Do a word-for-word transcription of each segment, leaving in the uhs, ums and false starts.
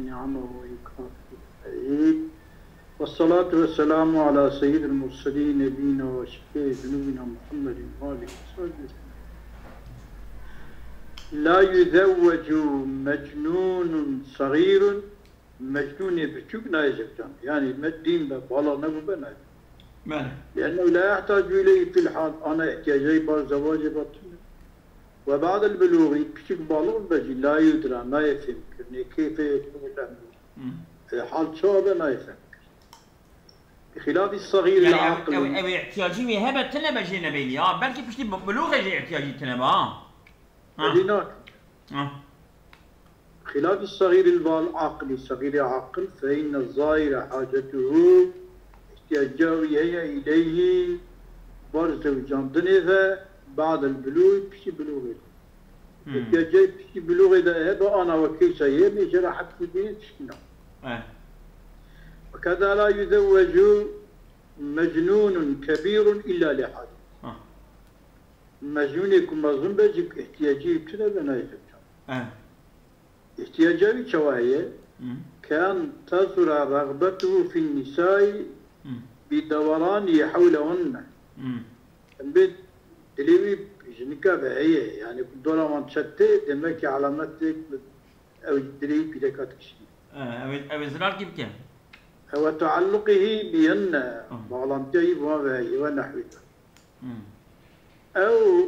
نعمه ويكافئ المزيد. والصلاة والسلام على سيد المرسلين نبينا وشفيع ذنوبنا محمد وآله وصحبه أجمعين. لا يزوج مجنون صغير. Mecnûnê biçûk nayê zewcan. Yani me dîn be, bala nebûbe nayê. Bele. لأنه لا يحتاج إليه في الحال. Ana ihtiyacayî bar zewacê ve tune. وبعد البلوغ, piçik balix be jî, لا يدرى, nayê fêhmkirinê, كيف يكون الأمر. Hmm. E, hal çawa be nayê fêhmkirin. بخلاف الصغير Yani ew, العاقل. Ew, ew ihtiyacî wê hebe tine be jê nebêlî. Ha, belkî piştî bi-, bilûxê jê ihtiyacî tine be, ha. Ha. Belî nake. Ha. بخلاف الصغير العاقل, segîrê aqil, فإن الظاهر حاجته, ihtiyaca wî heye, إليه, bar zewcandinê ve, بعد البلوغ, piştî bilûxê. Hmm. Ihtiyaca piştî bilûxê de hebe, ana we kêşa ye, mêje rehet bibîne tişkîna. Eh. وكذا لا يزوج مجنون كبير إلا لحاجة. Ha. Mecnûnê ku mezin be jî, ihtiyacî tune be, nayê zewcan. Eh. Ihtiyaca wî çawa heye? Hmm. كأن تزهر رغبته في النساء Hmm. بدورانه حولهن. Hmm. Em bê dilê wî jinika ve heye, yani ku dora wan çet tê, demek ki alametek ew dilê wî pîreka dikişîne. Eh, ew ê, ew ê zirar kî bike? Ew ê tealluqihî bihenne, Hmm. bağlantiya wî bi wan ve heye, ve nehwî de. Hmm. Ew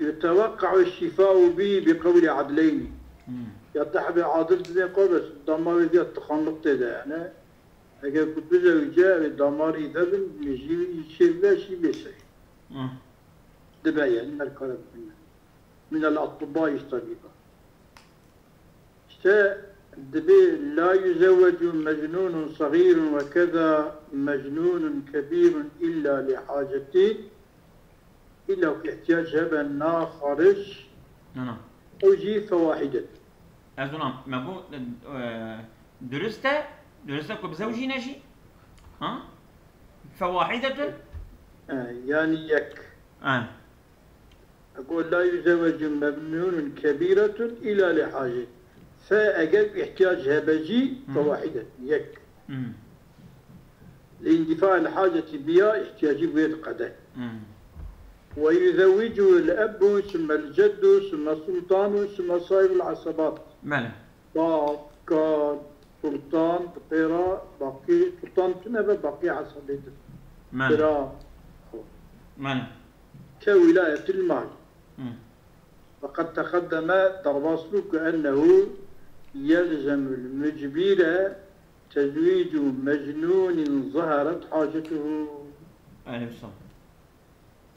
يتوقع الشفاء به بقول عدلين. Hmm. Ya deh hebê adil dibê qo bes, dama wê ya tixanliq tê de yani. Eger ku bizewice, ew ê damarî vebin, mejî wî şêr be, şî bê serî. Hmm. Dibe yani, her kare bibin. من الأطباء, tabîba. İşte dibê لا يزوج مجنون صغير وكذا مجنون كبير إلا لحاجة. Îlla ku ihtiyac hebe na xaric, Na, na. Ew jî fewahidet. Ez ona, me got, e, durist e, durist e ku bizewjîne jî. Ha? Fewahidetun? E, yani yek. E. Got, لا يزوج مجنون كبيرة إلا لحاجة. Fe eger ihtiyac hebe jî, Hı. Fewahidet. Yek. Hı. لانتفاء الحاجة بها, ihtiyacî wê diqede. Hı. ويزوجه الأب ثم الجد ثم السلطان ثم صاحب العصبات. Bele. Bab, kal, sultan, pêra, baqî, sultan tune be, baqî esebê dir. Bele. Bira. Bele. كولاية المال. Hı. وقد تقدم, derbas bû ku أنه يلزم المجبر تزويج مجنون ظهرت حاجته. Aleyhisselam.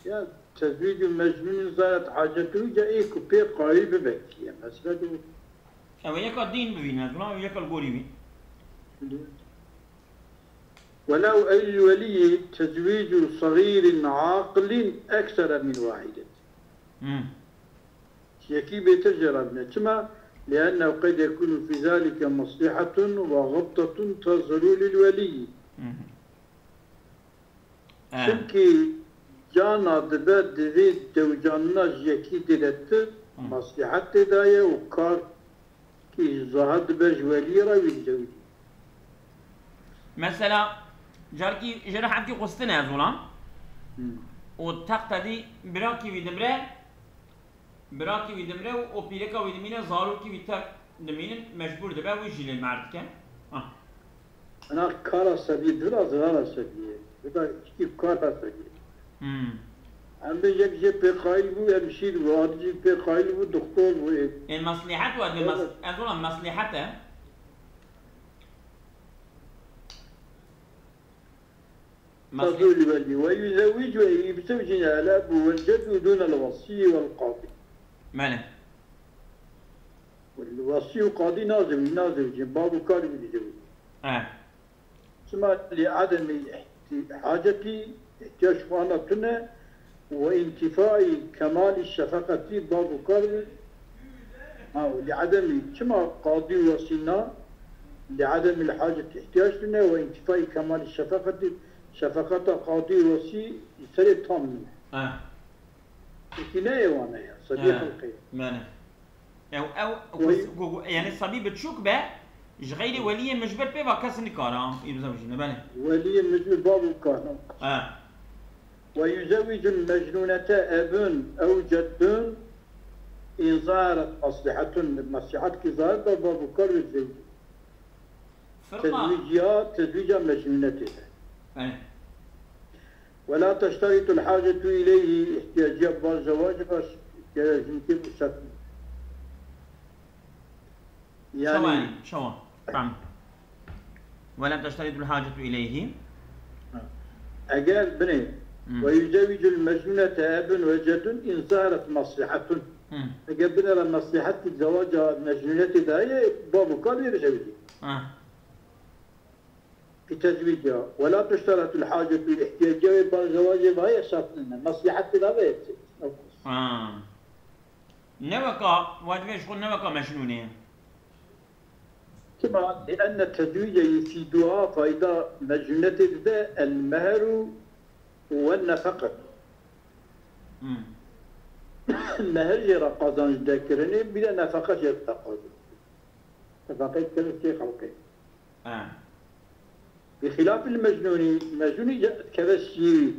Ya, تزويج مجنون ظهرت حاجته, ca ê ku pê qayîl bibe kî ye, mesela du. Ew yeka dîn bivîne, zûna ew yeka li gorî wî. ولو أي الولي تزويج صغير عاقل أكثر من واحدة. Hmm. Yekî bêtir jê re bine. Çima? لأنه قد يكون في ذلك مصلحة وغبطة تظهر للولي. Hı hı. He. Çimkî cana dibe di vê dewcanina ji yekî dêletir, Hı. Maslîhet tê de ye û kar kî zahir dibe ji weliyê re wî dizewicî. Mesela, carkî ji re hevkî xwestine ez olam. Hı. Û teqtedî birakî wî dimre, Birakî wî dimre û pîreka wî dimîne, zarokî wî tev dimînin, mecbûr dibe wî jî lê mehr dike. Ah. Ana kara sebiyê, dira zirara sebiyê. Dira kî kara sebiyê. Hmm. Em bê yek jê pê qayîl bû, em şîr bû, adî jî pê qayîl bû, doktor bû. Ê, meslîhet we, dê mes-, Evet. Ez olam meslîhet e. Meslî- Tazû li welî. Ve yuzewwicu, ey, bizewcîne el-ebu vel-ceddu dûnel-wesî vel-qadî. Belê. Wesî û qadî nazewî-, nazewicîn, bav û karî wî dizewicîn. He. Çima li edemî ihti-, hacetî, ihtiyac xwana tune, Ve intîfai kemalî şefeqetî, bav û kar bi. Ha, li edemî, çima qadî û wesî na, li edemî li hacet ihtiyac tune, ve intîfai kemalî şefeqetî, şefeqeta qadî û wesî li serê tam nîne. Ha. Çimkî ne ê wan e ya, sebî Ha. xelqê ye. Mane. Ew, ew, Wî- ku, ku, yani sebî biçûk be, Ji xeyrê weliyê mijbir pê va kes nikara î bizewjîne, belê. Weliyê mijbir bav û kar. He. ويزوج المجنونة أب أو جد إن ظهرت مصلحة. Maslahetkî zahir be bav û kar wê zewcî. Firqa. Tezwîciya, tezwîca mecnûnetê de. Belê. ولا تشترط الحاجة إليه, ihtiyacîya ba zewac ve, ihtiyacî şert. Çawa yani? Çawa? Tamam. ولا تشترط الحاجة إليه. Eger binê Hmm. ويزوج المجنونة أب وجد إن ظهرت مصلحة. Hmm. Eger binê re maslahetkî zewaca mecnûnetê daye, bav û kar wê bizewcî. Ah. في تزويجها ولا تشترط الحاجة, ihtiyacê wê ba zewacê ve heye, şert nîne. Maslahetê de ve. Ah. Ne weka, wa divê ji xwe ne weka mecnûnê. Çima? لأن التزويج يفيدها, fayda mecnûnetê dide, المهر والنفقة. Hmm. Mehr jê re qazanc dekirinê, bir de nefeqe jê re qazanc. Nefeqeyê kirin sê xelqê. Ha. بخلاف المجنون, mecnûnî keve sî.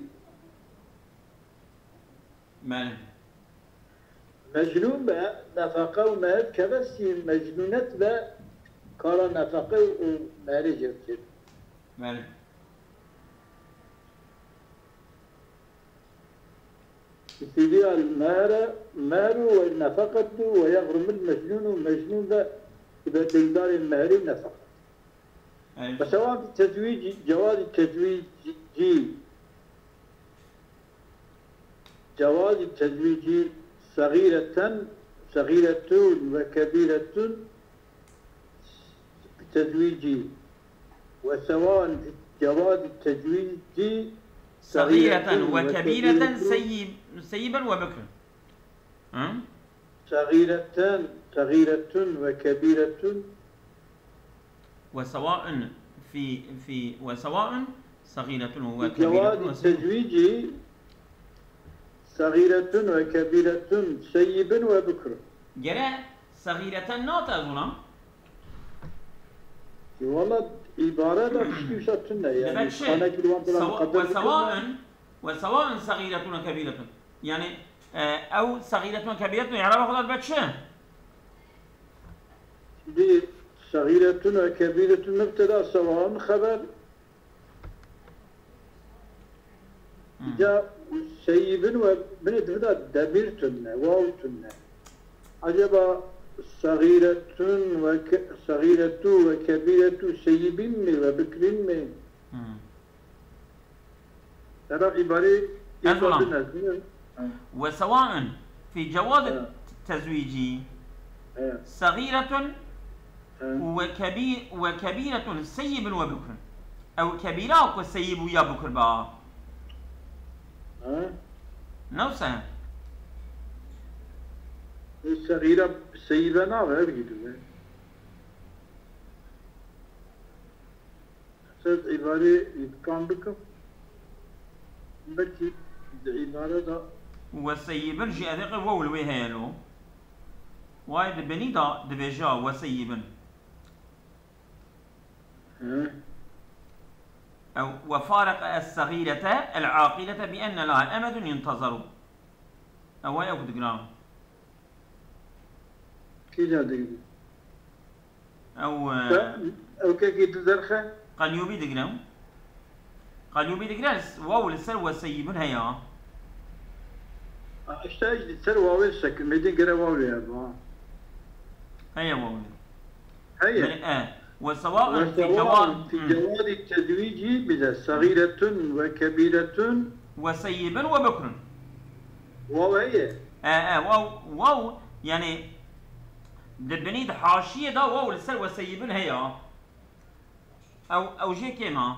Belê. Mecnûn be, nefeqe û mehr keve sî, mecnûnet be, kara nefeqe û mehrê jê dikir. Belê. يفيدها المهر، مهر والنفقة ويغرم المجنون, mecnûn be, dibe deydar mehrê û nefeqe. Belê. وسواء في تزويج, جواز التزويج, جواز التزويج صغيرة, صغيرة وكبيرة, التزويج, وسواء في جواز التزويج صغيرة وكبيرة سيب-، سيبا وبكرا. ها؟ صغيرة، صغيرة وكبيرة. وسواء في، في، وسواء صغيرة في جواز وكبيرة وسيب. التزويج صغيرة وكبيرة سيب وبكر. Gere صغيرة nate ez ona. Valla îbare de tiştî wisa tune yani. Demek şey, Xanekî li wan bira سواء، muqedder وسواء، وسواء صغيرة وكبيرة. Yani, e, ew صغيرة وكبيرة, îraba xwe da dibe çi? Şimdi صغيرة وكبيرة مبتدا سواء خبر. Hmm. Ya سيب ve binê dibe de demîr tune, waw tune. Acaba صغيرة وك-، صغيرة وكبيرة سيب mi وبكر mi? Hmm. Era îbarê Ez olam. îfade nezîn. وسواء في جواز Evet. التزويج Evet. صغيرة Evet. وكبي-، وكبيرة سيب وبكر. Ew kebîra ku seyib û ya bikir ba. Evet. Ne wisa? Ê, seğîre, seyibe nabe, ev gidibe. Siz îbarê îmkan bikin. Belkî di îbare de وسيب jî edê qe waw li wê heye lo. Wayê di binî de dibêje وسيب. Hı. Ew وفارق الصغيرة العاقلة بأن لها أمد ينتظر. Ew wayê ew digira. Kîja digirî? Ew, e, Te, ew kekî tu derxe? Qelyûbî digire. Qelyûbî digire, waw li ser وسيب heye. Ha, işte, işte, ser wawê sekin, mêdin gere wawê ev, ha. Heye waw. Heye. Belê, e. وسواء في وسواء جواز. في Hmm. جواز التزويج بذا صغيرة وكبيرة وسيب وبكر. Waw heye. E, e, waw, waw, yani, di binî di haşiyê de waw li ser وسيب heye. Ew, ew jê kêm a.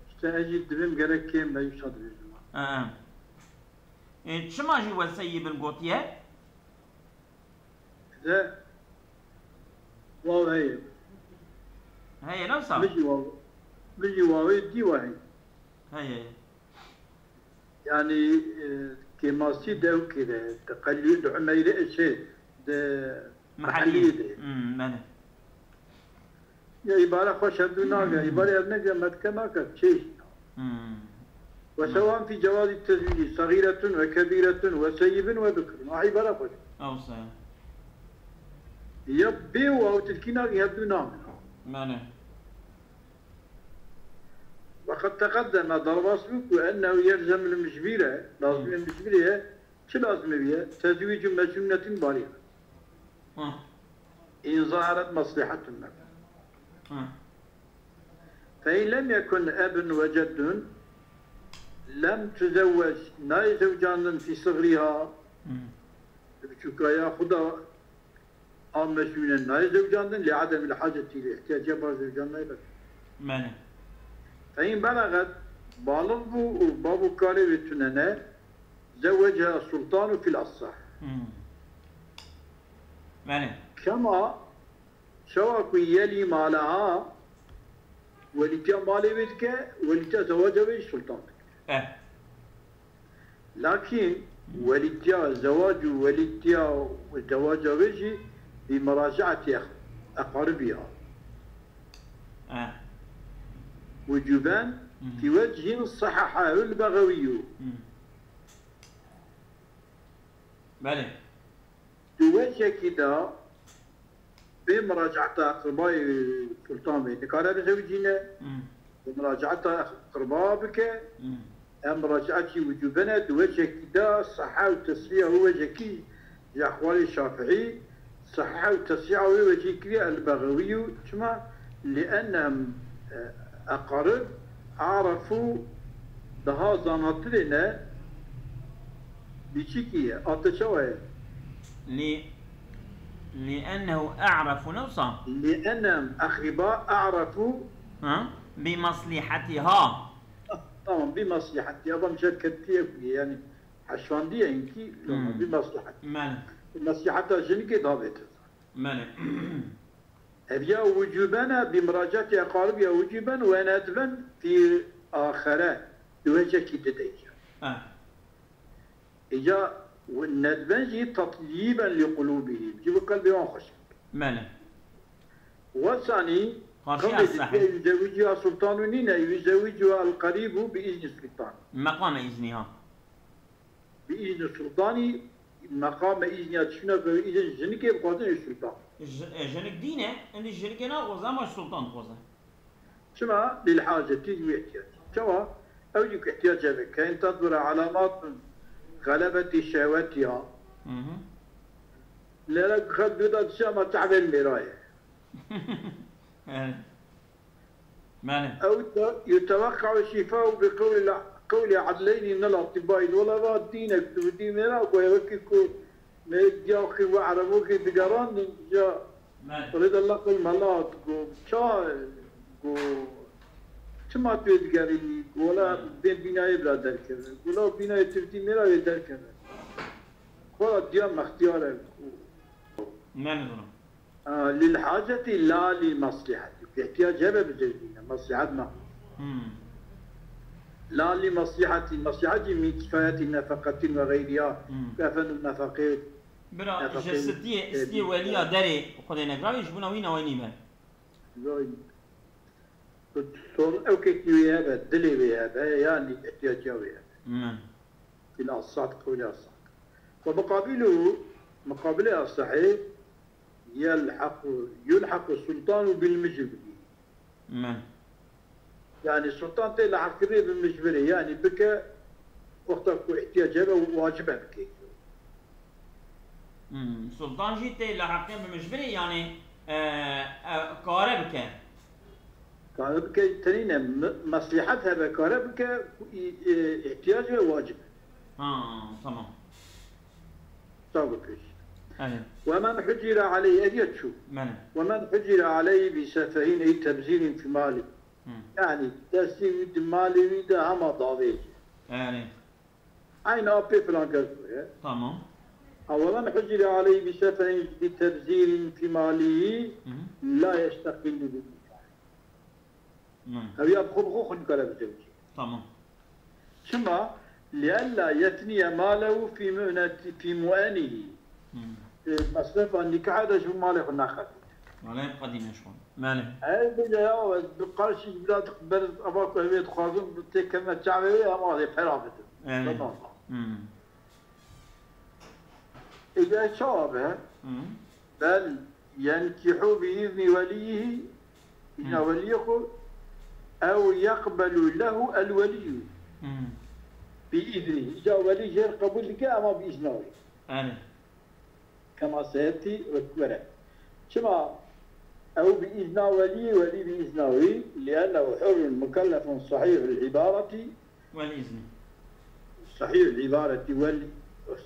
İşte ez jî dibêm gerek kêm be, wisa dibêjim. E, e. E, çima jî وسيب gotiye? De waw heye. Heye, ne wisa? Min jî waw, min jî wawê dî wa heye. Heye. Yani, e, kêmasî de ew kire, de qelî, de Umeyre, şey, de Mehellî. Mehellî de. Hmm, belê. Ya îbare xweş hevdû nake, îbare ev neke, me dike nake, çêj. Hmm. وسواء في جواز التزويج صغيرة وكبيرة وسيب وبكر. Ah, îbare xweş. Ew se. Ya bê û ew tilkî nake, hevdû nake. Mane. وقد تقدم, derbas bû ku أنه يلزم المجبر, lazim Hmm. المجبر ye, çi lazim e bîye? تزويج مجنونة بالغة. Ah. إن ظهرت مصلحة النفع. Ah. فإن لم يكن أب وجد لم تزوج, nayê zewcandin في صغرها, Hmm. biçûka ya xwe de a mecnûne nayê zewcandin, لعدم الحاجة إليه, ihtiyaca ba zewcandin nayê. Mane. فإن بلغت, baliq bû û bav û karê wê tune ne, زوجها السلطان في الأصح. Hmm. Mane. كما, çawa ku يلي مالها, welîtiya malê wê dike, welîtiya zewaca wê jî sultan dike. Eh. Lakin welîtiya zewac û welîtiya zewaca wê jî بمراجعة أقاربها. Eh. وجوبا Mhm. في وجه صححه البغوي. Mhm. Belê. Di wecekî de bê muracaeta aqibayê sultan bê, nikare bizewicîne. Hmm. Bi muracaeta aqiba bike, Hmm. em muracaetî wicûben e, di wecekî de seha û tesriya wê wecekî ji aqwalê Şafîî, seha û tesriya wê wecî kiriye el-Bexewî û çima? Li ennem, e, eqarib, arefû, daha zanatirê ne, biçîkî ye. A te çawa ye? Li, li ennehu a'refu nefsa. Li ennem eqriba a'refu. Ha? Bi maslihatiha. Tamam, bi maslihatiha. Adam şer ketiye ku ye, yani heşandiye inkî, tamam, Hmm. bi maslihatiha. Mele. Maslihata jinikê daha bêtir. Mele. Ev ya wucûben e, bi muracaetê eqarib ya wucûben, we nedben fî axere, di wecekî di de ya. Ha. Îca nedben jî tatyîben li qulûbihîm, ji bo qelbê wan xweş bike. Mele. Wesanî, Qarşî qewlê as-sahî. Dike, yuzewicî ya sultanû nîne, yuzewicî ya el-qerîbû bi îznî sultan. Meqame îznî ha. Bi îznî sultanî, meqame îzniya çûna ve îzin jinikê bixwazin ê sultan. Ji-, e, jinik dîn e, indi jinikê naxwaze, ama ji sultan dixwaze. Çima? Lil hacetî, wî ihtiyac. Çawa? Ew jî ku ihtiyac hebe. Keyn tedbira alamatun xelebetî şehwetiya. Hı hı. Lera ku xelk duda dişe ama tehvên mêra ye. Evet. Mane. Ew te-, yuteweqqe'u şîfa'u bi qewlî la-, qewlî adleynî minel atibbaî. Wela va dînek tu dî mêra ku wekî ku me diya xî ve erebokî digerandin, ja Mane. Rêd Allah qil mela digo, ça, go, çima tu digerî? Wela Mane. Bên bînayê bira derkeve. Wela bînayê tu dî mêra wê derkeve. Xwara diya mextiyar e. Mane zona. Aa, lil hacetî la lil masliheti. Ihtiyac hebe bi zewcîne, masliheta ne. Hmm. La lil masliheti, masliheti min kifayeti nefeqetin ve gayriha, Hmm. kefenû nefeqê, Bira, nefeqê, ji stiyê, e, stiyê weliya derê Xwedê negiravî ji bona wî newê nîbe. Zor. Sor ew kekî wê hebe, dilê wê hebe, yanî ihtiyaciya wê hebe. Hmm. Fil asah, qewlê asah. Ve muqabiluhu, muqabilê asahê, yelhaqu, yulhaqu sultanu bil micbiri. Me. Yani sultan tê leheqkirî bi micbirê, yani bike wexta ku ihtiyac hebe û wacib e bike. Hmm, sultan jî tê leheqkirî bi micbirê, yani, e, e, kare bike. Kare bike tenî ne, me-, meslîhet hebe kare bike ku î-, e, ihtiyac ve wacib e. Ha, tamam. Sağ ol pêş. Evet. Ve men hucire aleyh, ev ya çû. Mene. Ve men hucire aleyh bi sefehin ey tebzîrin fi mali. Hı. Yani destî wî di malê wî de hema davê. Yani. Aynı apê filan kes bûye. Tamam. Ha, ve men hucire aleyh bi sefehin bi tebzîrin fi malihi Hı hı. La yeştekillu bi nikah. Hı. Ev ya bi xwe bi xwe xwe nikare bizewicî. Tamam. Çima? Liella yefniye malehu fî mu'neti-, fî mu'enihi. Hmm. E, mesrefa nîkahê de ji bo malê xwe naxebîne. Wala yebqa dîne şwan. Belê. Ev bile ya, ez bi qarşî bila ber ava ku ev ê dixwazim têkevime çavê wê, em alê pera bidim. Belê. Tamam. Hmm. Ê, çawa be? Hmm. Bel yenkihu bi izni weliyhi, îzna Hmm. weliyê xwe, ew yeqbelu lehu el weliyyu. Hmm. Bi izni. Îca welî jêr qebûl dike, ama bi îzna wê. Belê. Kema seyetî wek were. Çima? Ew bi îzna welî, welî bi îzna wî, liennehu hurrun mukellefun sahîhul îbareti, Wal izni. Sahîhul îbareti wel,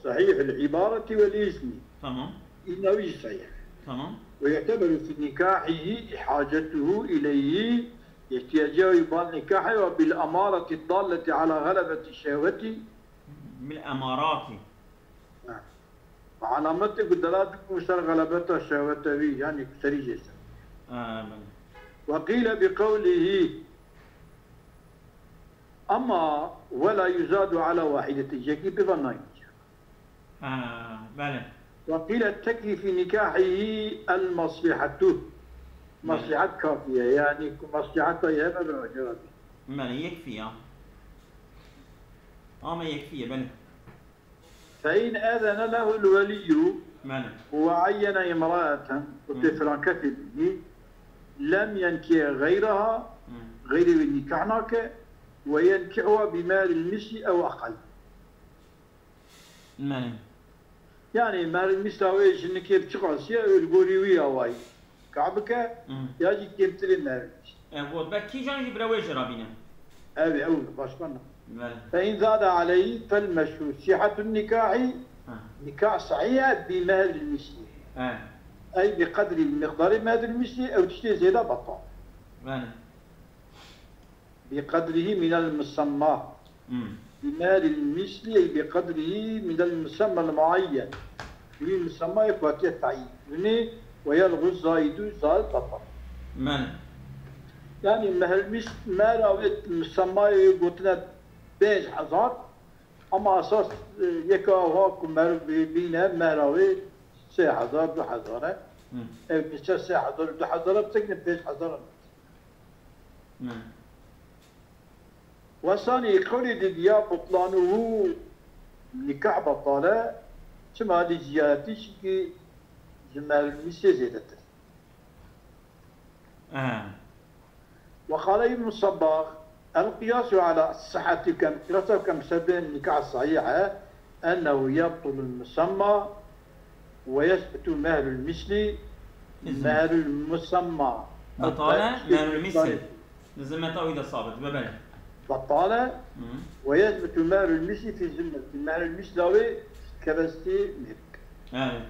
sahîhul îbareti wel izni. Tamam. Îzna wî jî sahîh. Tamam. Ve yu'teberu fi nikahihi ihacetuhu ileyhi, îhtiyacê wî ban nikahê ve bil emareti dalleti ala galebeti şehweti. Bil emarati. Ha. Bi alametê ku delalet dikin ser xelebeta şehweta wî, yanî ku serî jê ser. Ha, belê. Ve qîle bi qewlihî, ama we la yuzadu ala wahîdetî, yekî pê ve nayîn. Ha, belê. Ve qîle tekfî fî nikahî el maslîhetu. Belê. Maslîhet kafî ye, yanî ku maslîheta ye hebe be acaba. Belê, yekfî ya. Ama yekfî ye, belê. فإن أذن له الولي Belê. وعين امرأة, Hı. Gotê filan kesê bînî, لم ينكح غيرها, Hı. Xeyrê wî nîkah nake, وينكحها بمهر المثل أو أقل. Belê. Yanî mehril mîsla wê jinikê bi çiqas ye, li gorî wî ya wayî. Ka bike, Hı. Ya jî kêmtirê mehril mîs. E, got, ber kîjan jî bira wê jê re bîne. Ew, ew, başka ne. Belê. فإن زاد عليه فالمشهور صحة النكاح, Ha. Nikah sahîh e, bi mehril mîslî. He. Ey bi qedrî miqdarê mehril mîslî, ew tiştê zêde betal. Belê. بقدره من المسمى. Hmm. بمهر المثل أي بقدره من المسمى المعين. Wî misemmayê ku hatiye teyîn kirinê, ويلغو الزائد, zayid betal. Belê. Yanî mehril mîs-, mehra wê misemmayê wê gotine pênc hezar, ama esas, e, yeka wiha ku meriv bî-, bîne mehra wê sê hezar, du hezar e. Hmm. Ew diçe sê hezar, du hezar e, bisekine pênc hezar e. Ne. Wesanî qewlê didî ya butlanuhu nikah betal e, çima li ziyadetî, çimkî ji mehril mîsê zêdetir. Aha. Ve qale Îbn Sebbah, el qiyasu ala sihheti kem, qiyasa kem sebê nikah sahîh e, ennehu yebtulul musemma ve yesbutu mehrul misli, Lezim. Mehrul musemma. Betale, mehrul misli. Li zimmeta wî de sabit be, belê. Betale, Hı. Ve yesbutu mehrul misli fi zimmeti. Mehrul misla wê kevestî mêrik. Evet.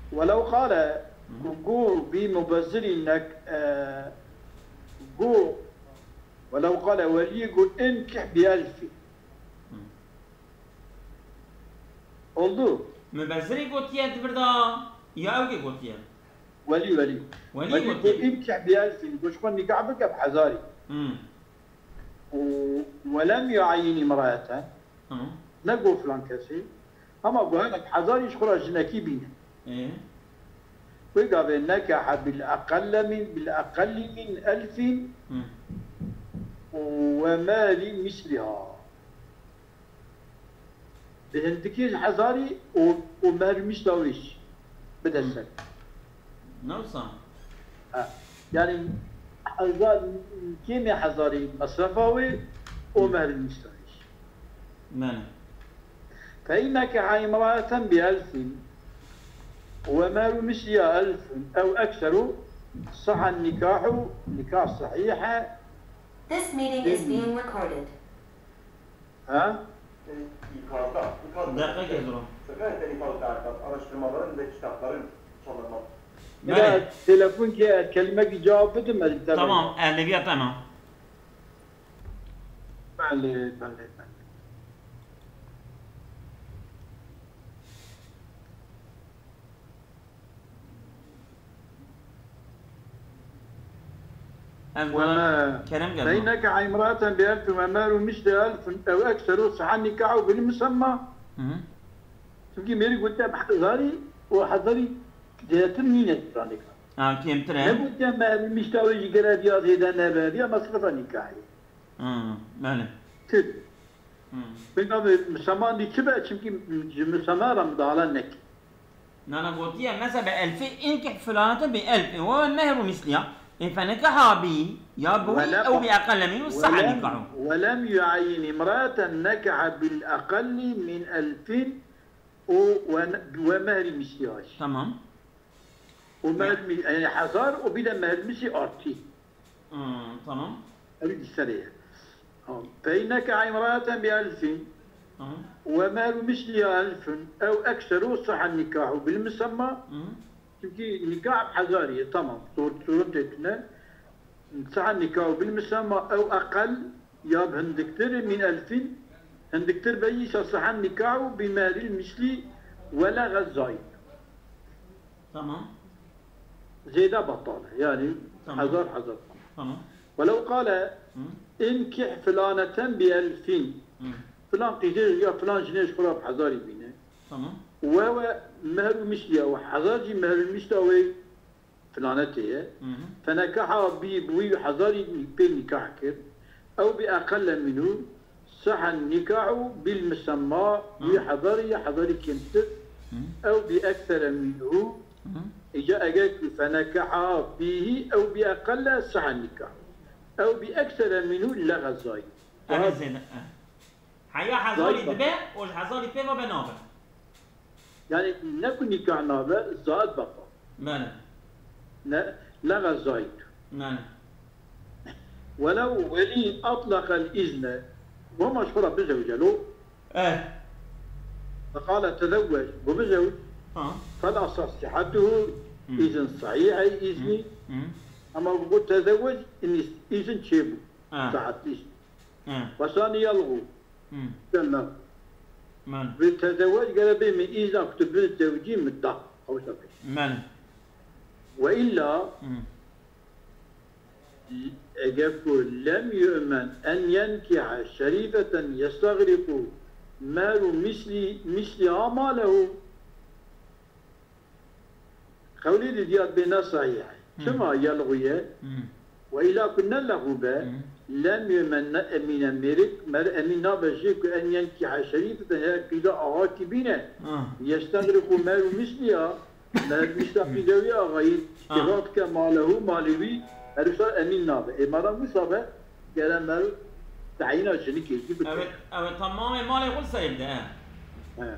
Welew qale, Hı. Ku gu bi mubezzirî nek, e, gu, welew qale weliyê gu inkih bi elfî. Hı. Oldu. Mubezzirî gotiye di vir de ya ew kê gotiye? Welî, welî. Welî Welî gotiye. Got, "Îmkeh bi elfîn." Got, "Ji xwe nîgah bike bi hezarî." Hmm. Û welem yuayyin imraeten. Tamam. Ne got filan kesî. Ama got, "Hene bi hezarî ji xwe re jinekî bîne." Ee? Wê gavê nekehe bil eqelle min, bil eqelli min elfîn Hmm. û we mehrî misliha. Bi hindikî ji hezarî û, û mehrî mîşla wî jî bide ser. Ne wisa? Ha. Yanî hezar, kêmê hezarî mesrefa wê û Hı. mehrî mîşla wî jî. Belê. Fe in nekeha imraeten bi elfin we mehru misliha elfun ew ekseru, saha nikahu, nikah sahîh e. This meeting is Bin- being recorded. Ha? İkazda, ikaz. Dakika geliyor. Sakın sen ikaz da, araştırmaların ve kitapların çalınmaz. Belê. Ya, telefon ki, kelime ki cevap verdim ben. Tamam, elli bir tamam. Belê, belê, belê. Em وما Kerem geldi. فإن نكح امرأة بألف ومهر مثلها ألف أو أكثر صح النكاح بالمسمى. Hı hı. Çünkü mêrî gotiye bi hezarî û hezarî zêdetir nîne stranê ka. Ha, kêmtir e. Negotiye mehrî mîşta wê jî gere viya zêde nebe, viya mesrefa nîkahê. Hmm, belê. Tir. Hmm. Pêka bi miseman dî çi be? Çimkî ji misema re midahale neke. Nana gotiye, mesela bi elfî inkih filanete bi elf. E, we mehru misliya. E, fenekaha bi, ya bi wî, Wele- ew bi eqelle minhu saha Welem, nikahu. welem yuayyin imraeten nekaha bil eqalli min elfin û we, we mehrî misliya. Tamam. O mehrî, yani hezar, o bir de mehrî misli artı. Hmm, tamam. Ev di serê ye. Tamam. Fe inneke imraeten bi elfin Tamam. ve mehru misliha elfun ev ekseru saha nikahu bil musemma. Hı. Çünkü nikah hezarî ye, tamam. Sor-, sorun têtine. Saha nikahu bil musemma ev eqel ya bi hindiktir min elfin. Hindiktir be îsa saha nikahu bi mehril misli ve la gazayî. Tamam. Zêde betal e. Yani Tamam. hezar hezar. Tamam. Welew qale Hı. inkih filaneten bi elfin. Hı. Filan qîzê ya filan jinê ji xwe re bi hezarî bîne. Tamam. Wewe mehru misliya û hezar jî mehru misliya wê filanetê ye. Hı hı. Fenekaha bi bi wî hezarî pê nikah kir. Ew bi eqelle minhu saha nikahu bil musemma wî Hı. hezarî ya hezarî kêmtir. Hı. Ew bi eksere minhu Hı. îca eger ku fenekaha bihi ew bi eqelle saha nikah. Ew bi eksere minhu la gazayî. Ev zêde. E. Heya hezarî Zayîf dibe, o ji hezarî pê ve be nabe. Yani ne ku nikah nabe, zayid bapa. Belê. Ne, la gazayî. Belê. Welew welî atlaqel izne, wema ji xwe re bizewce lo, Eh. feqale tezewwec, got bizewc, Ha. fel asah sihatuhu, Hı. izin sahih e, izni, Hı. ama got tezewwec, izin çêbû, Ha. sahat izn. Ha. Wasani yalgu, Hı. Cennet. Belê. Bi tezewwec gere bê min izna ku tu bin zewcî min da. Ew şe bê. Belê. Ve illa Hı. eger ku lem yu'men en yenkiha şerîfeten yestagriqu mehru misli, misliha ma lehu. Qewlî di diyar bê ne sahîh e. Hı. Çima yelxu ye? Hı. Ve ila ku ne lexu be, Hı. lem yu'men ne emîne mêrik, mer emîn nabe jê ku en yenkiha şerîfeten her qîza axa kî bîne. Ha. Yestagriqu mehru misliha, mehru misla qîza wî axayî, Ha. kêfa dike malehu, malê wî, her wisa emîn nabe. Ê madem wisa be, gere mehru teyîna jinikê jî bike. Evet, evet, tamamê malê xwe serê bide, he. He.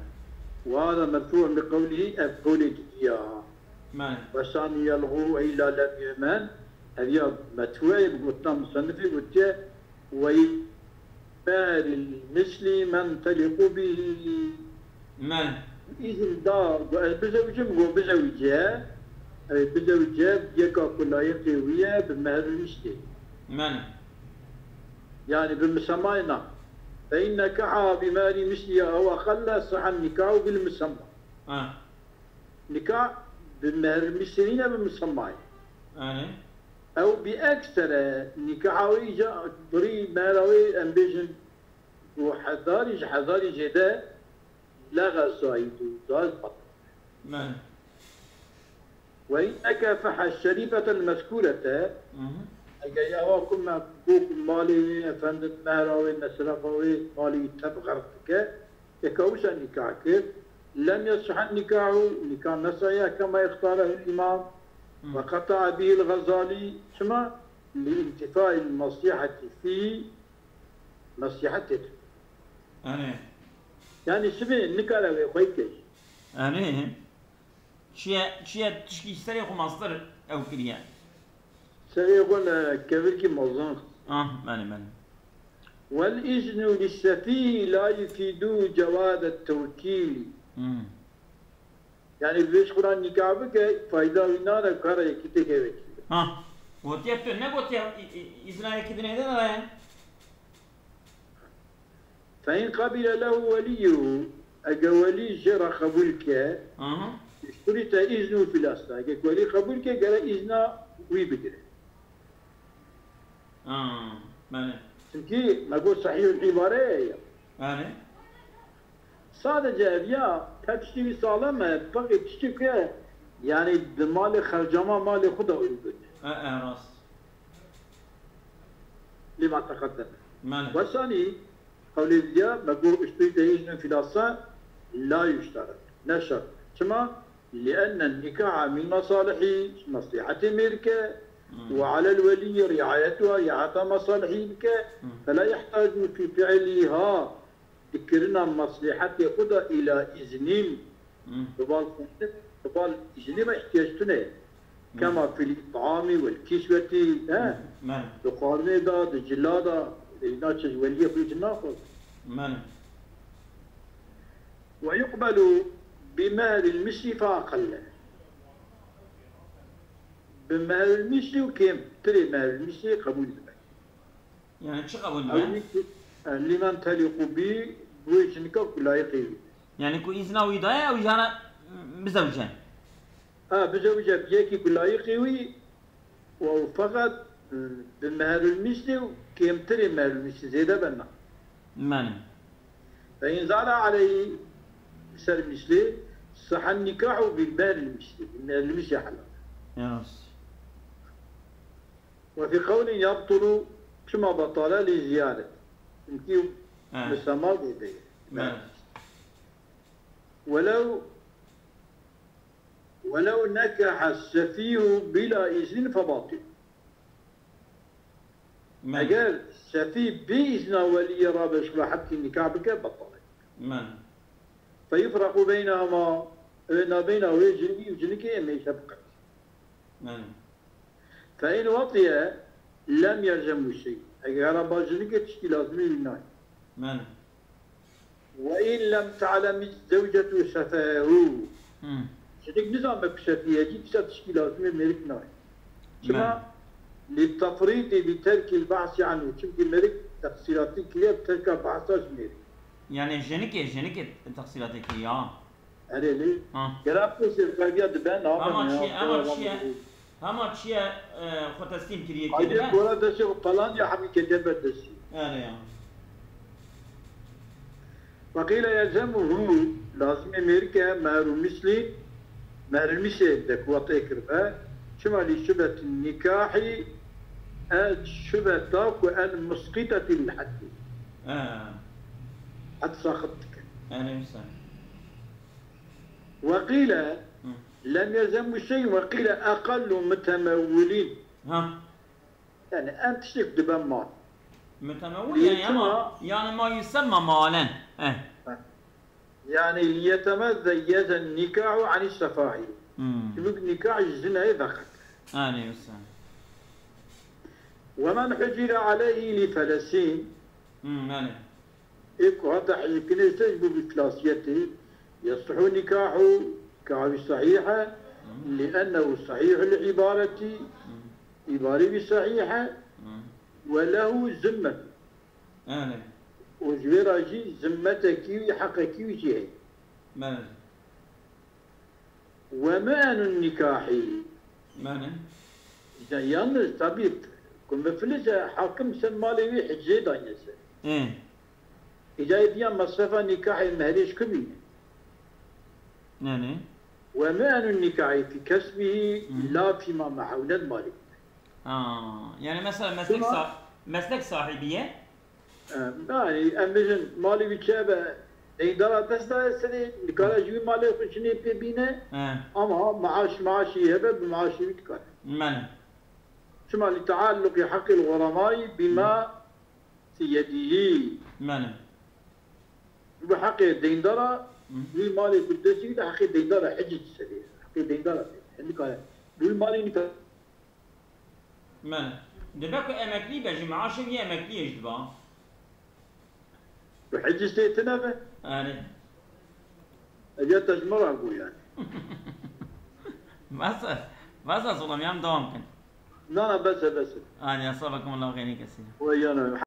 Ve hada merfû'un bi qewlihî, ev qewlê didî ya. Belê. Ve sani yelxu ve illa lem yu'men. Ev ya metfû'e bi gotina musennifê gotiye, ve mehril misli menteliqu bihî. Belê. Îzin da, got ez bizewicim, got bizewiciye. Ew bizewiciye, yeka ku layiqê wî ye, bi mehril mislî. Belê. Yani bi misemayê na. Fe in nekaha bi mehrî misliha ew eqelle sahha nikahu bil misemma. Ha. Nikah bi mehrî mislî nîne, bi misemmayê. Yani. Ew bi eksere nikaha wî îca birî mehra wê em bêjin ku hezarî ji hezarî zêde lexe zayîd û zayîd batil. Yani. Ve in nekaha şerîfetel mezkûrete, Hı hı. eger ya wa ku me got malê wê, efendim, mehra wê, mesrefa wê, malê wî tev xerf dike, yeka wisa nikah kir, lem yesihha nikahu, nikah nesahiye kema ixtarehu imam, Hı. ve qeta'a bihil Gazali, çima? Li intifail masihati fî, masihet tê. Yani. Yani sibê nikare wê xwe kir. Yani. Çiye, çiye tişkî serê xwe mastir ew kiriye. Serê xwe li kevirkî mezin. Ah, belê, belê. Wel iznu lissefî la yufidu cewazet tewkîlî. Hmm. Yani vê ji xwe re nikah bike, fayda wî nade, kara yekî têke wekî. Ha. Gotiye tu ne gotiye, î-, î-, îzna yekî dinê de daye. Fe in qebile lehu weliyuhu, eger welî jê re qebûl ke, Aha. şurîte îznu fil asla. Eger welî qebûl ke, gere îzna wî bigire. Ha, belê. Çimkî me got sehîhul îbare ye ya. Belê. Sadece ev ya, te tiştî wî salem e, feqî tiştî ku ye, Yani di malê xercama malê xwe de uygun. E, e, rast. Lima teqeddeme. Mane. Wesanî, qewlê diya, me got, uştuyî de îznin filasa la yuştaret. Ne şert. Çima? Lienne nikaha min masalihî, maslîhetê mêrike, Hmm. Ve alel welî riayetuha, riayeta masalihî bike, Hmm. Fela yehtacu fi fi'liha, di kirina maslîhetê xwe de îla îznîn, Hmm. bi bal xwendin, bi bal îznî ve ihtiyac tune. Hmm. Kema fil it'amî wel kîswetî, he? Hmm. Mane. Di xwarinê de, di cila de, e, naçe ji weliyê xwe îzin naxwaz. Mane. Ve yuqbelu bi mehril misli fe aqelle. Bi mehril misli û kêmtirê mehril misli qebûl dibe. Yani çi qebûl dibe? Ew jî ku, e, limen telîqû bî, bi wê jinika ku layiqê wî. Yani ku îzna wî daye, ew jana bizewce. Ha, bizewce bi yekî ku layiqê wî, û ew feqet, e, bi mehrul misli û kêmtirê mehrul misli zêde be na. Mane. Fe in zade aleyhî, ser mislê, sahha nikahu bil mehril misli. Bil mehril misli helal. Ya rast. Ve fi qewlin yebtulu, çima betale li ziyaret. Çünkü He. Müsema zêde ye. He. Welev, welev nekaha sefîhu bila iznin fe batil. Mane. Eger sefî bê îzna weliyê rabe ji we heqî nikah bike, betal e. Mane. Fe yufrequ beynehuma, e, nabeyna wê jinî û jinikê em ê şefqet. Mane. Fe in wetiye lem yelzemu şey. Eger hera ba jinikê tiştî lazimî wî nayê. Mane. Ve in lem te'lem zewcetu sefehu. Hmm. Jinik nizanbe ku sefî ye, cî dîsa tiştî lazimê mêrik nayê. Çima? Mane. Li tefrîtî bi terkil bahsî anhu. Çimkî mêrik teqsîratî kiriye bi terka bahsa ji mêrik. Yani jinikê, jinikê teqsîratê kiriye ha. Erê lê. Ha. Gera pirsê qediya dibe, nabe Ama ne çi, ya, ama qora çi ye? Hema çiye, e, xwe teslîm kiriye Aydê kiribe. Gora destê xwe talandiya hemî ketiye ber destî. Erê ya. Ve qîle yelzemuhu, lazimê mêrike mehru mislî, mehrul misê de ku tê kiribe. Çima lî şubetin nikahî, e, şubeta ku el musqîtetî lil heddi. He. Hed saxit dike. Erê wisa. Ve qîle Hı. lem yelzemu şey ve qîle eqallu mutemewwilîn. Ha. Yani em tiştek dibe mal. Mutemewwil yani ama, yani ma yusemma malen. Eh. Yani liyetemezze yeze nikahu ani sefahi. Hmm. Çünkü nikah ji zinayê veqet. Yani yusemma. Ve men hucire aleyhi li felesin. Hmm, yani. Ê ku hate heyvkirinê ser ji bo îflasiyetê, yesihhu nikahu, nikahê wî sehîh e, Hı. Li'ennehu sehîhul îbareti, Hı. Îbarê wî sehîh e, Hı. Ve lehu zimmet. Yani. Û ji wê re jî zimmetekî wî, heqekî wî jî heye. Mene. Ve me'enun nikahî. Mene. Îca yalnız tabî ku miflis e, hakim ser malê wî hicê dayne ser. Ê. Îca yê diya mesrefa nikahê mehrê ji ku bîne? Yani. Ve me'enun nikahî fî kesbihî Hı. la fîma mehewlel malî. Ha, yani mesela meslek Şuna sa-, meslek sahibi ye. E, yani, em bêjin, malê wî çi be, deyndara dest daye serê, nikare ji wî malê xwe jinê pê bîne, He. Ama maaş, maaşî hebe, bi maaşî wî dikare. Mene. Çima li tealluqî heqîl xuramayî bîma fi yedihî. Mene. Bi heqê deyndara, Hı. Wî malê ku destî wî de heqê deyndara hicî serê. Heqê deyndara pê. Nikare. Wî malê nikare. Mene. Dibe ku emeklî be, ji meaşê wî emekliyê jî diba. Tu hicî sê tine be? Erê. Ece te ji min re bû yani. Bes e. Bes e, Solam, yan devam kin. Na, na, bes e, bes e. Erê, esabekum Allah xeyrî kesîr. Ve yana.